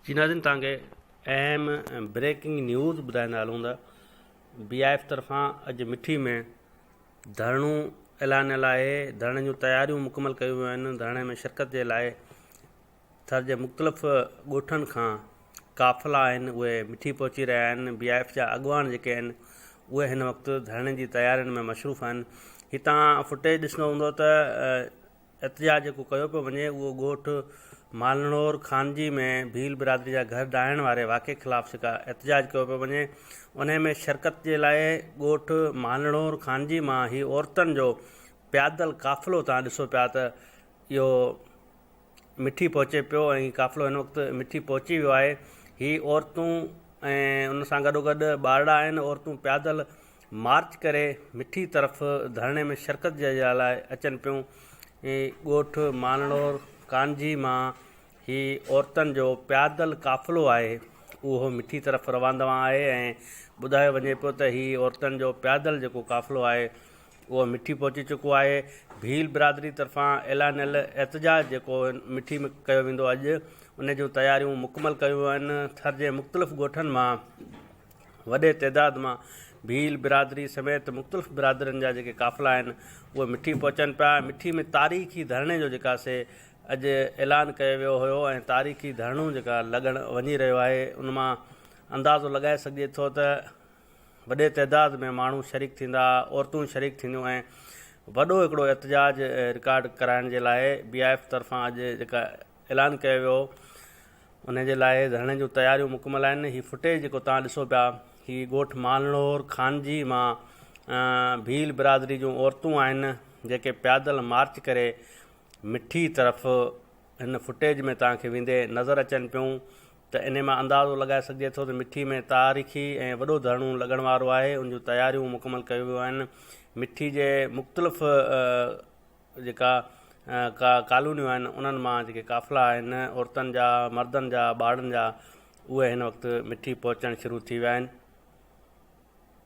جي ناظرين توهان کي اهم بريڪنگ نيوز ٻڌائيندا هلون ته بي I F طرفان اڄ مٺي ۾ ڌرڻو اعلانيل آهي ڌرڻي جون تياريون مڪمل ڪيون ويون آهن ڌرڻي ۾ شرڪت جي لاء ٿر جي مختلف ڳوٺن کان قافلا آهن اهي مٺي پهچي رهيا آهن بي I F جا اڳواڻ جيڪي آهن اهي هن وقت ڌرڻي جي تيارين ۾ مصروف آهن هتان فوٽيج ڏسڻو هوندو ته احتجاج جيڪو ڪيو پيو وڃي اهو ڳوٺ مالڻور خانجي ۾ ڀيل برادري جا گهر ڊاهڻ واري واقعي خلاف جيڪا احتجاج ڪيو پيو وڃي انهي ۾ شرڪت جي لاء ڳوٺ مالڻور خانجي مان هي عورتن جو پيادل قافلو تان ڏسو پيا ته اهو مٺي پهچي پيو ۽ قافلو هن وقت مٺي پهچي ويو آهي هي عورتون ۽ ان سان گڏو گڏ ٻارڙا آهن عورتون پيادل مارچ ڪري مٺي طرف ڌرڻي ۾ شرڪت جي لاء اچن پيون. ڳوٺ مانڙور ڪانجهي مان هي عورتن جو پيادل قافلو آهي اهو مٺي طرف روان دوان آهي ۽ ٻڌايو وڃي پيو ته هي عورتن جو پيادل جيڪو قافلو آهي اهو مٺي پهچي چڪو آهي. ڀيل برادري طرفان اعلانيل احتجاج جيڪو مٺي ۾ ڪيو ويندو اڄ ان جون تياريون مڪمل ڪيون ويون آهن. ٿر جي مختلف ڳوٺن مان وڏي تعداد مان ڀيل برادري سميت مختلف برادرين جا جيڪي قافلا آهن اهي مٺي پهچن پيا مٺي ۾ تاريخي ڌرڻي جو جيڪا سي اڄ اعلان ڪيو ويو هيو ۽ تاريخي ڌرڻو جيڪا لڳڻ وڃي رهيو آهي ان مان اندازو لڳائي سگهجي ٿو ته وڏي تعداد ۾ ماڻهو شريڪ ٿيندا عورتون شريڪ ٿينديون ۽ وڏو هڪڙو احتجاج رڪارڊ ڪرائڻ جي لاء بي I F طرفان اڄ جيڪا اعلان ڪيو ويو ان جي لاء ڌرڻي جون تياريون مڪمل آهن هي فوٽيج جيڪو توهان ڏسو پيا هي ڳوٺ مالڻور خانجي مان ڀيل برادري جون عورتون آهن جيڪي پيادل مارچ ڪري مٺي طرف هن فوٽيج ۾ توهان کي ويندي نظر اچن پيون ته انهي مان اندازو لڳائي سگهجي ٿو ته مٺي ۾ تاريخي ۽ وڏو ڌرڻو لڳڻ وارو آهي ان جون تياريون مڪمل ڪيون ويون آهن مٺي جي مختلف جيڪا ڪا ڪالونيون آهن انهن مان جيڪي قافلا آهن عورتن جا مردن جا ٻارڙن جا اهي هن وقت مٺي پهچڻ شروع ٿي ويا آهن.